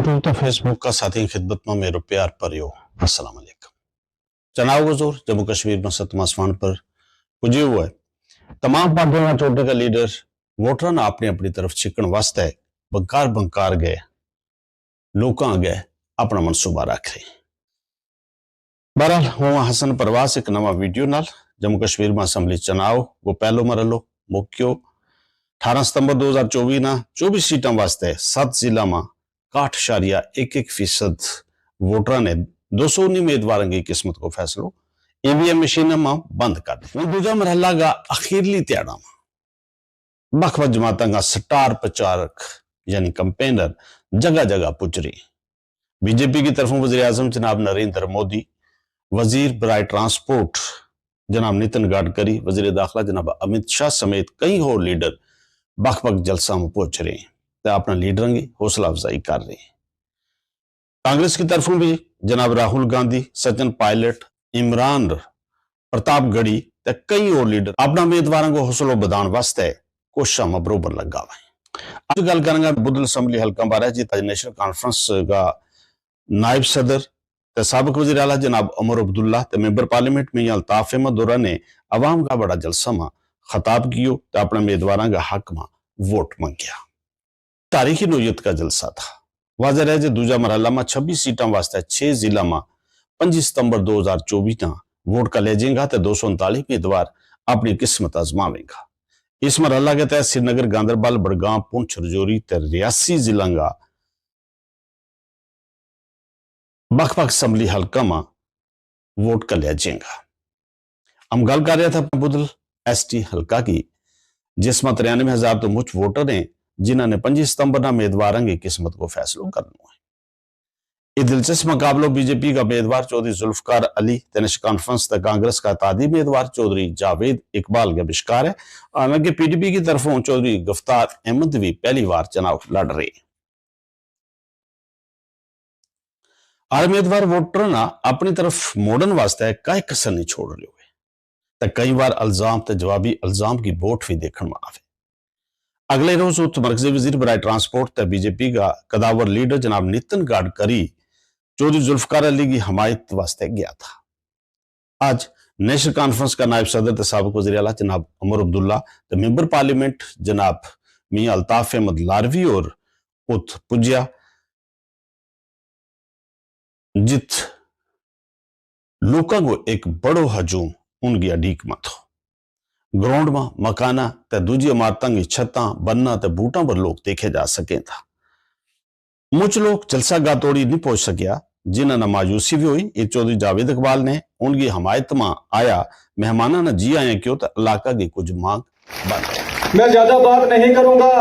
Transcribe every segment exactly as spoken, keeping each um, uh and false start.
ٹویٹر فیس بک کا ساتھی خدمت ما میرو پیار پر یو۔ السلام علیکم۔ چناؤ کو زور جموں کشمیر ما ستما آسمان پر پجیو ہوا ہے۔ تمام پارٹیوں کا چوٹی کا لیڈر ووٹراں نا اپنی اپنی طرف چھکن واسطے بنکار بنکار گئے لوکاں اگے اپنا منصوبہ رکھ رہے ہیں۔ بہرحال ہوں حسن پرواز ایک نواں ویڈیو نال۔ جموں کشمیر ما اسمبلی چناؤ کو پہلو مرحلو مکیو۔ اٹھارہ ستمبر دو ہزار چوبی نا چوبیس سیٹاں واسطے ست ضلع ما اکاہٹھ اشاریہ ایک ایک فیصد ووٹراں نے دو سو انی امیدواراں کی قسمت کو فیصلو ای وی ایم مشیناں ما بند کر دیا۔ دوجا مرحلہ کا اخیرلی تیاڑا ما بخ بخ جماعتاں کا سٹار پرچارک یعنی کمپینر جگہ جگہ پچ رہی۔ بی جے پی کی طرفوں وزیر اعظم جناب نریندر مودی، وزیر برائے ٹرانسپورٹ جناب نتن گڈکری، وزیر داخلہ جناب امت شاہ سمیت کئی ہور لیڈر بخ بخ جلسہ ما پہنچ رہے ہیں تے اپنا لیڈراں کی حوصلہ افزائی کر رہے ہیں۔ کانگریس کی طرفوں بھی جناب راہل گاندھی، سچن پائلٹ، عمران پرتاپ گڑھی تے کئی ہور لیڈر اپنا امیدواراں کو حوصلو بدھان واسطے کوششاں ما بروبر لگا ہوئے ہیں۔ اج گل کرنگا بدل اسمبلی حلقاں بارے جی تاج نیشنل کانفرنس کا نائب صدر تے سابق وزیر اعلیٰ جناب عمر عبداللہ تے ممبر پارلیمنٹ میاں الطاف احمد دورہ نے عوام کا بڑا جلسہ ما خطاب کیو تے اپنے امیدواراں کا حق ما ووٹ منگیا۔ تاریخی نوعیت کا جلسہ تھا۔ واضح رہے جے دوجا مرحلہ ما چھبیس سیٹاں واسطے چھ ضلع ما پنجی ستمبر دو ہزار چوبیس نا ووٹ کا لے جیں گا تے دو سو انتالیس امیدوار اپنی قسمت آزماویں گا۔ اس مرحلہ کے تحت سری نگر گاندربل بڑگام پونچھ رجوری تے ریاسی ضلع کا بخ بخ اسمبلی حلقہ ما ووٹ کا لیا جیں گا۔ ہم گل کر رہا تھا بدل ایس ٹی حلقہ کی، جس ما ترانوے ہزار تو مچ ووٹر ہیں، جنہاں نے پنجی ستمبر نا امیدواراں کی قسمت کو فیصلو کرنو ہے۔ یہ دلچسپ مقابلو بی جے پی کا امیدوار چوہدری ذوالفقار علی تینش کانفرنس تے کانگریس کا اتحادی امیدوار چوہدری جاوید اقبال کے بشکار ہے۔ حالانکہ پی ڈی پی کی طرفوں چوہدری گفتار احمد بھی پہلی وار چناؤ لڑ رہے ہیں۔ ہر امیدوار ووٹراں نا اپنی طرف موڑن واسطے کائے کسر نہیں چھوڑ رہیو ہے۔ تے کئی وار الزام تے جوابی الزام کی بوٹ وی دیکھن ما آوے۔ اگلے روز ات مرکزی وزیر برائے ٹرانسپورٹ تے بی جے پی کا قداور لیڈر جناب نتن گاڈکری چوہدری ذوالفقار علی کی حمایت واسطے گیا تھا۔ اج نیشنل کانفرنس کا نائب صدر تے سابق وزیر اعلیٰ جناب عمر عبداللہ تے ممبر پارلیمنٹ جناب میاں الطاف احمد لاروی اور ات پجیا، جت لوکاں کو ایک بڑو ہجوم ان کی اڈیک ما تھو۔ گراؤنڈ ما مکاناں تے دوجی عمارتاں کی چھتاں بننا تے بوٹاں پر لوک دیکھے جا سکیں تھا۔ مچ لوک جلسہ گاہ توڑی نہیں پہنچ سکیا، جنہاں نا مایوسی بھی ہوئی۔ یہ چوہدری جاوید اقبال نے ان کی حمایت ما آیا مہماناں نا جی آیاں کیو تے علاقہ کی کچھ مانگ بند۔ میں زیادہ بات نہیں کروں گا۔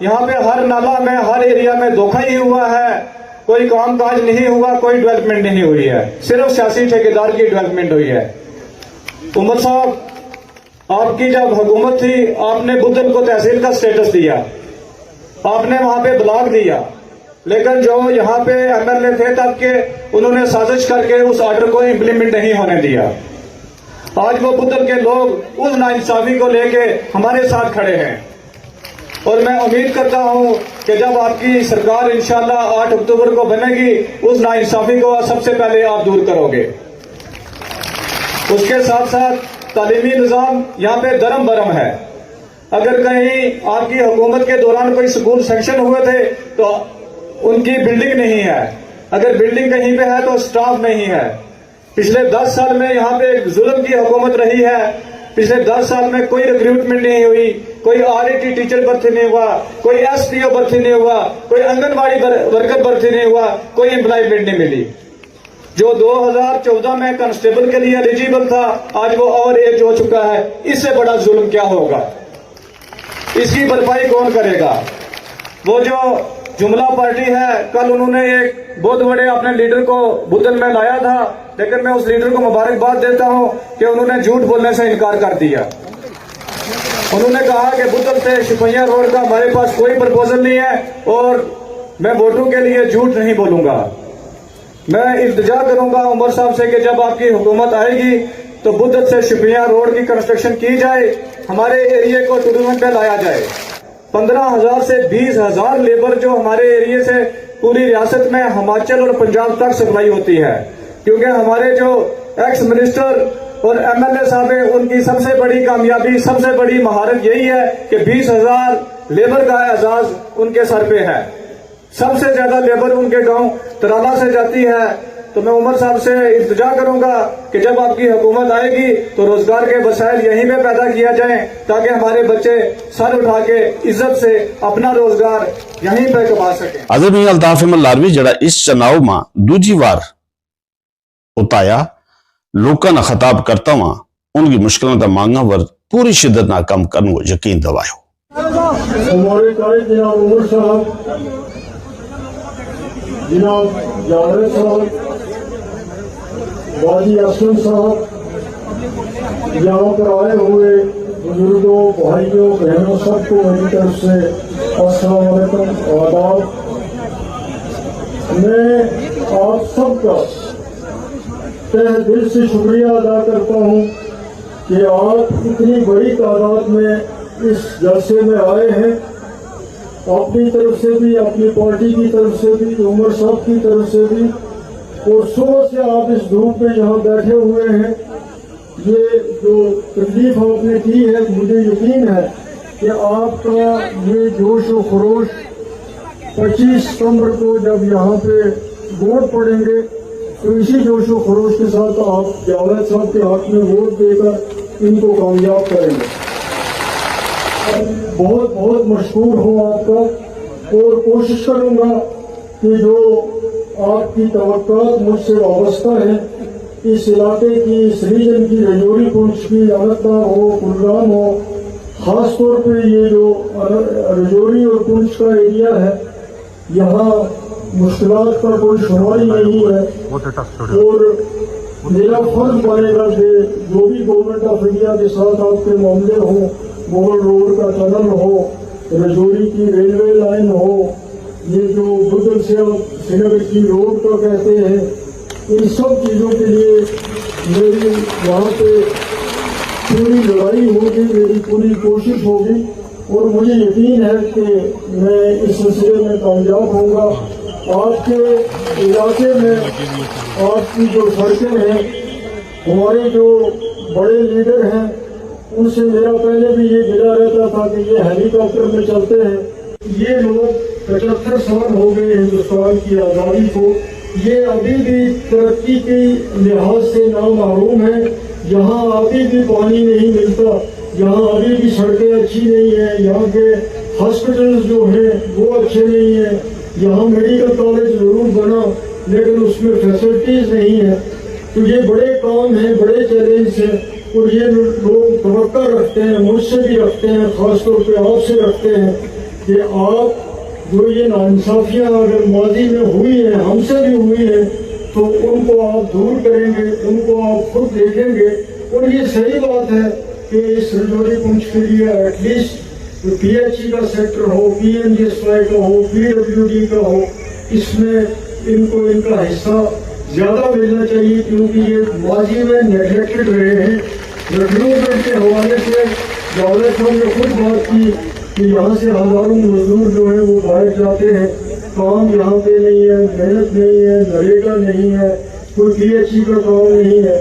یہاں پہ ہر نالہ میں ہر ایریا میں دھوکہ ہی ہوا ہے، کوئی کام کاج نہیں ہوا، کوئی ڈویلپمنٹ نہیں ہوئی ہے، صرف سیاسی ٹھیکیدار کی ڈویلپمنٹ ہوئی ہے۔ عمر صاحب، آپ کی جب حکومت تھی، آپ نے بدل کو تحصیل کا سٹیٹس دیا، آپ نے وہاں پہ بلاک دیا، لیکن جو یہاں پہ ایم ایل اے تھے تب کے، انہوں نے سازش کر کے اس آرڈر کو امپلیمنٹ نہیں ہونے دیا۔ آج وہ بدل کے لوگ اس ناانصافی کو لے کے ہمارے ساتھ کھڑے ہیں، اور میں امید کرتا ہوں کہ جب آپ کی سرکار انشاءاللہ آٹھ اکتوبر کو بنے گی، اس ناانصافی کو سب سے پہلے آپ دور کرو گے۔ اس کے ساتھ ساتھ تعلیمی نظام یہاں پہ درم برم ہے۔ اگر کہیں آپ کی حکومت کے دوران کوئی سکول سینکشن ہوئے تھے تو ان کی بلڈنگ نہیں ہے، اگر بلڈنگ کہیں پہ ہے تو اسٹاف نہیں ہے۔ پچھلے دس سال میں یہاں پہ ایک ظلم کی حکومت رہی ہے۔ پچھلے دس سال میں کوئی ریکروٹمنٹ نہیں ہوئی، کوئی آر ای ٹی ٹیچر بھرتی نہیں ہوا، کوئی ایس پی او بھرتی نہیں ہوا، کوئی آنگن واڑی ورکر بھرتی نہیں ہوا، کوئی امپلائمنٹ نہیں ملی۔ جو دو ہزار چودہ میں کانسٹیبل کے لیے ایلیجیبل تھا، آج وہ اوور ایج ہو چکا ہے۔ اس سے بڑا ظلم کیا ہوگا؟ اس کی بھرپائی کون کرے گا؟ وہ جو جملہ پارٹی ہے، کل انہوں نے ایک بہت بڑے اپنے لیڈر کو بدل میں لایا تھا، لیکن میں اس لیڈر کو مبارکباد دیتا ہوں کہ انہوں نے جھوٹ بولنے سے انکار کر دیا۔ انہوں نے کہا کہ بدل سے شپہیاں روڈ کا ہمارے پاس کوئی پرپوزل نہیں ہے اور میں ووٹوں کے لیے جھوٹ نہیں بولوں گا۔ میں التجا کروں گا عمر صاحب سے کہ جب آپ کی حکومت آئے گی تو بدت سے شپیاں روڈ کی کنسٹرکشن کی جائے، ہمارے ایریے کو ٹورزم پہ لایا جائے۔ پندرہ ہزار سے بیس ہزار لیبر جو ہمارے ایریے سے پوری ریاست میں ہماچل اور پنجاب تک سپلائی ہوتی ہے، کیونکہ ہمارے جو ایکس منسٹر اور ایم ایل اے صاحب ہیں، ان کی سب سے بڑی کامیابی، سب سے بڑی مہارت یہی ہے کہ بیس ہزار لیبر کا اعزاز ان کے سر پہ ہے۔ سب سے زیادہ لیبر ان کے گاؤں ترالا سے جاتی ہے۔ تو میں عمر صاحب سے التجا کروں گا کہ جب آپ کی حکومت آئے گی تو روزگار کے وسائل یہیں پہ پیدا کیا جائیں، تاکہ ہمارے بچے سر اٹھا کے عزت سے اپنا روزگار یہیں پہ کما سکیں۔ حضرت میاں الطاف احمد لاروی جڑا اس چناؤ ما دوجی وار اتایا، لوکاں نا خطاب کرتا ہوا ان کی مشکلوں کا مانگا ور پوری شدت نا کم کرنو یقین دوایو۔ ہمارے قائد جناب عمر صاحب، جناب جاوید صاحب، غازی اسلم صاحب، یہاں پر آئے ہوئے بزرگوں، بھائیوں، بہنوں، سب کو میری طرف سے السلام علیکم، آداب۔ میں آپ سب کا تہہ دل سے شکریہ ادا کرتا ہوں کہ آپ اتنی بڑی تعداد میں اس جلسے میں آئے ہیں۔ اپنی طرف سے بھی، اپنی پارٹی کی طرف سے بھی، عمر صاحب کی طرف سے بھی، اور صبح سے آپ اس دھوپ میں یہاں بیٹھے ہوئے ہیں۔ یہ جو تکلیف آپ نے کی ہے، مجھے یقین ہے کہ آپ کا یہ جوش و خروش پچیس ستمبر کو جب یہاں پہ ووٹ پڑیں گے، تو اسی جوش و خروش کے ساتھ آپ جاوید صاحب کے حق میں ووٹ دے کر ان کو کامیاب کریں گے۔ بہت بہت مشکور ہوں آپ کا، اور کوشش کروں گا کہ جو آپ کی توقعات مجھ سے وابستہ ہیں، اس علاقے کی، اس ریجن کی، رجوری پونچھ کی، اننت ناگ ہو، کلگام ہو، خاص طور پہ یہ جو رجوری اور پونچھ کا ایریا ہے، یہاں مشکلات کا کوئی شمار ہی نہیں ہے۔ اور میرا فرض بنے گا کہ جو بھی گورنمنٹ آف انڈیا کے ساتھ آپ کے معاملے ہوں، مغل روڈ کا ٹنل ہو، رجوری کی ریلوے لائن ہو، یہ جو بدل سے آپ سرینگر کی روڈ کا کہتے ہیں، ان سب چیزوں کے لیے میری یہاں پہ پوری لڑائی ہوگی، میری پوری کوشش ہوگی، اور مجھے یقین ہے کہ میں اس سلسلے میں کامیاب ہوں گا۔ آپ کے علاقے میں آپ کی جو سڑکیں ہیں، ہمارے جو بڑے لیڈر ہیں، ان سے میرا پہلے بھی یہ گلہ رہتا تھا کہ یہ ہیلی کاپٹر میں چلتے ہیں۔ یہ لوگ پچہتر سال ہو گئے ہندوستان کی آزادی کو، یہ ابھی بھی ترقی کے لحاظ سے نامحروم ہیں۔ یہاں ابھی بھی پانی نہیں ملتا، یہاں ابھی بھی سڑکیں اچھی نہیں ہیں، یہاں کے ہاسپٹلز جو ہیں وہ اچھے نہیں ہیں، یہاں میڈیکل کالج ضرور بنا، لیکن اس میں فیسلٹیز نہیں ہیں۔ تو یہ بڑے کام ہیں، بڑے چیلنج ہیں، اور یہ لوگ توقع رکھتے ہیں، مجھ سے بھی رکھتے ہیں، خاص طور پہ آپ سے رکھتے ہیں کہ آپ جو یہ ناانصافیاں اگر ماضی میں ہوئی ہیں، ہم سے بھی ہوئی ہیں، تو ان کو آپ دور کریں گے، ان کو آپ خود دیکھیں گے۔ اور یہ صحیح بات ہے کہ اس رجوری پونچھ کے لیے ایٹ لیسٹ پی ایچ ای کا سیکٹر ہو، پی ایم جی ایس وائی کا ہو، پی ڈبلیو ڈی کا ہو، اس میں ان کو ان کا حصہ زیادہ ملنا چاہیے، کیونکہ یہ ماضی میں نیگلیکٹڈ رہے ہیں۔ ریکروٹمنٹ کے حوالے سے جاوید صاحب نے خود بات کی کہ یہاں سے ہزاروں مزدور جو ہیں وہ باہر جاتے ہیں، کام یہاں پہ نہیں ہے، محنت نہیں ہے، نریگا نہیں ہے، کوئی پی ایچ ای کا کام نہیں ہے۔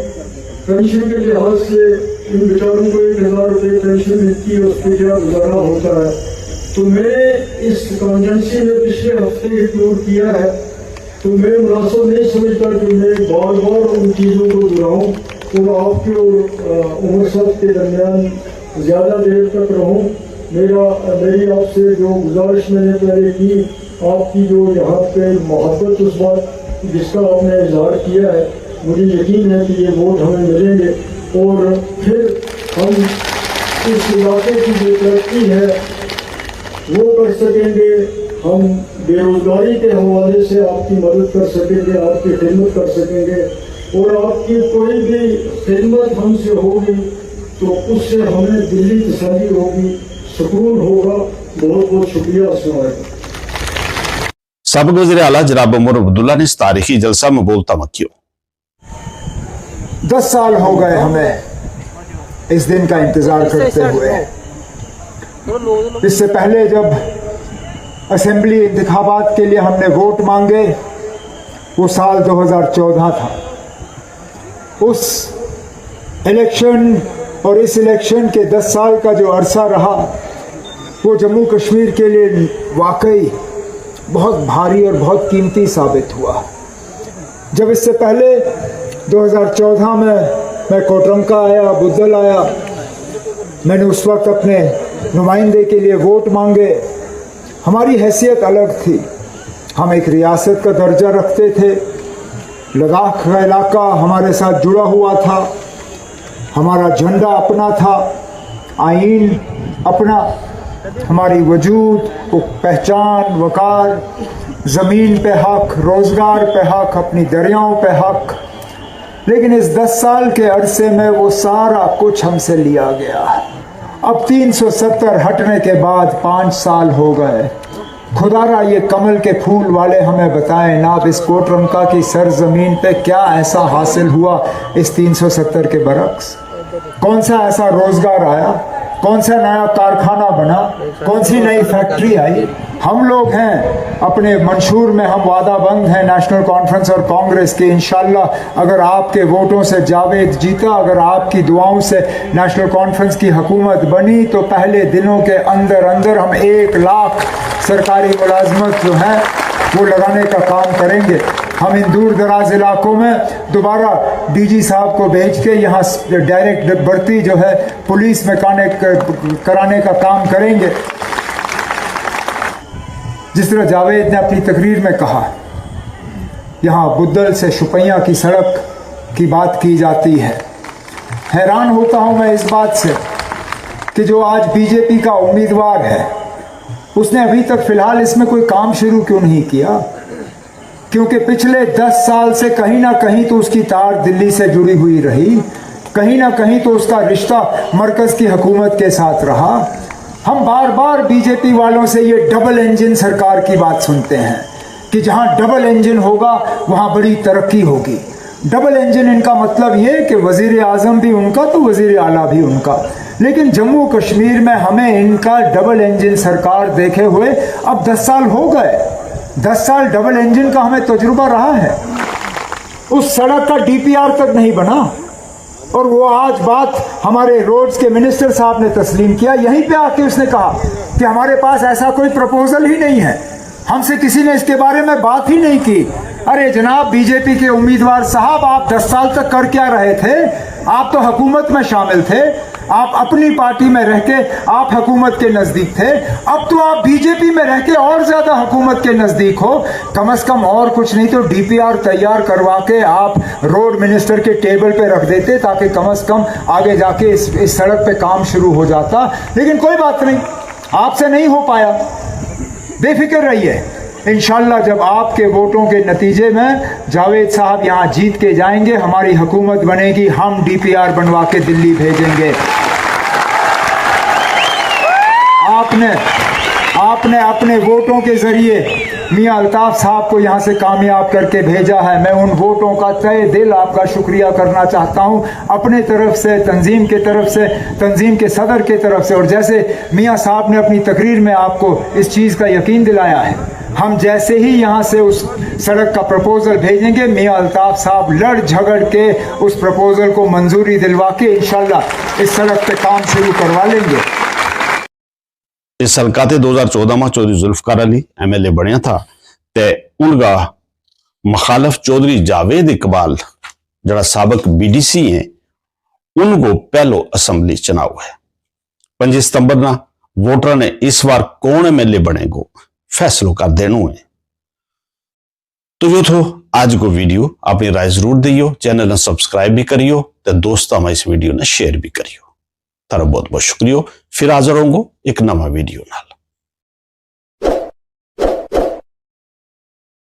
پینشن کے لحاظ سے ان بیچاروں کو ایک ہزار روپے پینشن ملتی ہے، اس پہ کیا گزارا ہوتا ہے؟ تو میں نے اس کانجنسی میں پچھلے ہفتے ایک ٹور کیا ہے، تو میں مناسب نہیں سمجھتا کہ میں بار بار ان چیزوں کو دہراؤں اور آپ کے اور عمر صاحب کے درمیان زیادہ دیر تک رہوں۔ میرا میری آپ سے جو گزارش میں نے پہلے کی، آپ کی جو یہاں پہ محبت، اس بات جس کا آپ نے اظہار کیا ہے، مجھے یقین ہے کہ یہ ووٹ ہمیں ملیں گے اور پھر ہم اس علاقے کی جو ترقی ہے وہ کر سکیں گے۔ ہم بے روزگاری کے حوالے سے آپ کی مدد کر سکیں گے، آپ کی خدمت کر سکیں گے، اور آپ کی کوئی بھی خدمت ہم سے ہوگی تو اس سے ہمیں دلی تسلی ہوگی، سکون ہوگا۔ بہت بہت شکریہ۔ السلام علیکم۔ سابق وزیر اعلیٰ جناب عمر عبداللہ نے اس تاریخی جلسہ میں بولتا مکیو۔ دس سال ہو گئے ہمیں اس دن کا انتظار کرتے ہوئے۔ اس سے پہلے جب اسمبلی انتخابات کے لیے ہم نے ووٹ مانگے، وہ سال دو ہزار چودہ تھا۔ اس الیکشن اور اس الیکشن کے دس سال کا جو عرصہ رہا، وہ جموں کشمیر کے لیے واقعی بہت بھاری اور بہت قیمتی ثابت ہوا۔ جب اس سے پہلے دو ہزار چودہ میں میں کوٹرنکا آیا، بدل آیا، میں نے اس وقت اپنے نمائندے کے لیے ووٹ مانگے۔ ہماری حیثیت الگ تھی، ہم ایک ریاست کا درجہ رکھتے تھے۔ لداخ کا علاقہ ہمارے ساتھ جڑا ہوا تھا، ہمارا جھنڈا اپنا تھا، آئین اپنا، ہماری وجود کو پہچان، وقار، زمین پہ حق، روزگار پہ حق، اپنی دریاؤں پہ حق۔ لیکن اس دس سال کے عرصے میں وہ سارا کچھ ہم سے لیا گیا۔ اب تین سو ستر ہٹنے کے بعد پانچ سال ہو گئے۔ خدا را یہ کمل کے پھول والے ہمیں بتائیں نا، اب اس کوٹرنکا کی سرزمین پہ کیا ایسا حاصل ہوا؟ اس تین سو ستر کے برعکس کون سا ایسا روزگار آیا؟ کون سا نیا کارخانہ بنا؟ کون سی نئی فیکٹری آئی؟ ہم لوگ ہیں، اپنے منشور میں ہم وعدہ بند ہیں نیشنل کانفرنس اور کانگریس کے، انشاءاللہ اگر آپ کے ووٹوں سے جاوید جیتا، اگر آپ کی دعاؤں سے نیشنل کانفرنس کی حکومت بنی تو پہلے دنوں کے اندر اندر ہم ایک لاکھ سرکاری ملازمت جو ہیں وہ لگانے کا کام کریں گے۔ ہم ان دور دراز علاقوں میں دوبارہ ڈی جی صاحب کو بھیج کے یہاں ڈائریکٹ بھرتی جو ہے پولیس میں کرانے کا کام کریں گے۔ جس طرح جاوید نے اپنی تقریر میں کہا، یہاں بدل سے شپیاں کی سڑک کی بات کی جاتی ہے۔ حیران ہوتا ہوں میں اس بات سے کہ جو آج بی جے پی کا امیدوار ہے، اس نے ابھی تک فی الحال اس میں کوئی کام شروع کیوں نہیں کیا؟ کیونکہ پچھلے دس سال سے کہیں نہ کہیں تو اس کی تار دلی سے جڑی ہوئی رہی، کہیں نہ کہیں تو اس کا رشتہ مرکز کی حکومت کے ساتھ رہا۔ ہم بار بار بی جے پی والوں سے یہ ڈبل انجن سرکار کی بات سنتے ہیں کہ جہاں ڈبل انجن ہوگا، وہاں بڑی ترقی ہوگی۔ ڈبل انجن ان کا مطلب یہ کہ وزیر اعظم بھی ان کا تو وزیر اعلیٰ بھی ان کا، لیکن جموں و کشمیر میں ہمیں ان کا ڈبل انجن سرکار دیکھے ہوئے اب دس سال ہو گئے۔ دس سال ڈبل انجن کا ہمیں تجربہ رہا ہے۔ اس سڑک کا ڈی پی آر تک نہیں بنا، اور وہ آج بات ہمارے روڈز کے منسٹر صاحب نے تسلیم کیا۔ یہیں پہ آ کے اس نے کہا کہ ہمارے پاس ایسا کوئی پروپوزل ہی نہیں ہے، ہم سے کسی نے اس کے بارے میں بات ہی نہیں کی۔ ارے جناب، بی جے پی کے امیدوار صاحب، آپ دس سال تک کر کیا رہے تھے؟ آپ تو حکومت میں شامل تھے، آپ اپنی پارٹی میں رہ کے آپ حکومت کے نزدیک تھے، اب تو آپ بی جے پی میں رہ کے اور زیادہ حکومت کے نزدیک ہو۔ کم از کم اور کچھ نہیں تو ڈی پی آر تیار کروا کے آپ روڈ منسٹر کے ٹیبل پہ رکھ دیتے، تاکہ کم از کم آگے جا کے اس سڑک پہ کام شروع ہو جاتا۔ لیکن کوئی بات نہیں، آپ سے نہیں ہو پایا، بے فکر رہیے۔ انشاءاللہ جب آپ کے ووٹوں کے نتیجے میں جاوید صاحب یہاں جیت کے جائیں گے، ہماری حکومت بنے گی، ہم ڈی پی آر بنوا کے دلی بھیجیں گے۔ آپ نے آپ نے اپنے ووٹوں کے ذریعے میاں الطاف صاحب کو یہاں سے کامیاب کر کے بھیجا ہے۔ میں ان ووٹوں کا تہہ دل آپ کا شکریہ کرنا چاہتا ہوں، اپنے طرف سے، تنظیم کے طرف سے، تنظیم کے صدر کے طرف سے، اور جیسے میاں صاحب نے اپنی تقریر میں آپ کو اس چیز کا یقین دلایا ہے، ہم جیسے ہی یہاں سے اس سڑک کا پروپوزل بھیجیں گے، میاں الطاف صاحب لڑ جھگڑ کے اس پروپوزل کو منظوری دلوا کے انشاءاللہ اس سڑک پہ کام شروع کروا لیں گے۔ اس سلکاتے دو ہزار چودہ ماہ چودھری ذوالفقار علی ایم ایل اے بنیا تھا، تے ان کا مخالف چودھری جاوید اقبال جڑا سابق بی ڈی سی ہیں، ان کو پہلو اسمبلی چناؤ ہے۔ پنجی ستمبر نا ووٹراں نے اس وار کون ایم ایل اے بنے کو فیصلو کر دینو ہے۔ تو یوہ تھو آج کو ویڈیو۔ اپنی رائے ضرور دیو، چینل نا سبسکرائب بھی کریو، تے دوستاں ما اس ویڈیو نا شیئر بھی کریو۔ تھارو بہت بہت شکریہ۔ فیر حاضر ہوں گو ایک نواں ویڈیو نال۔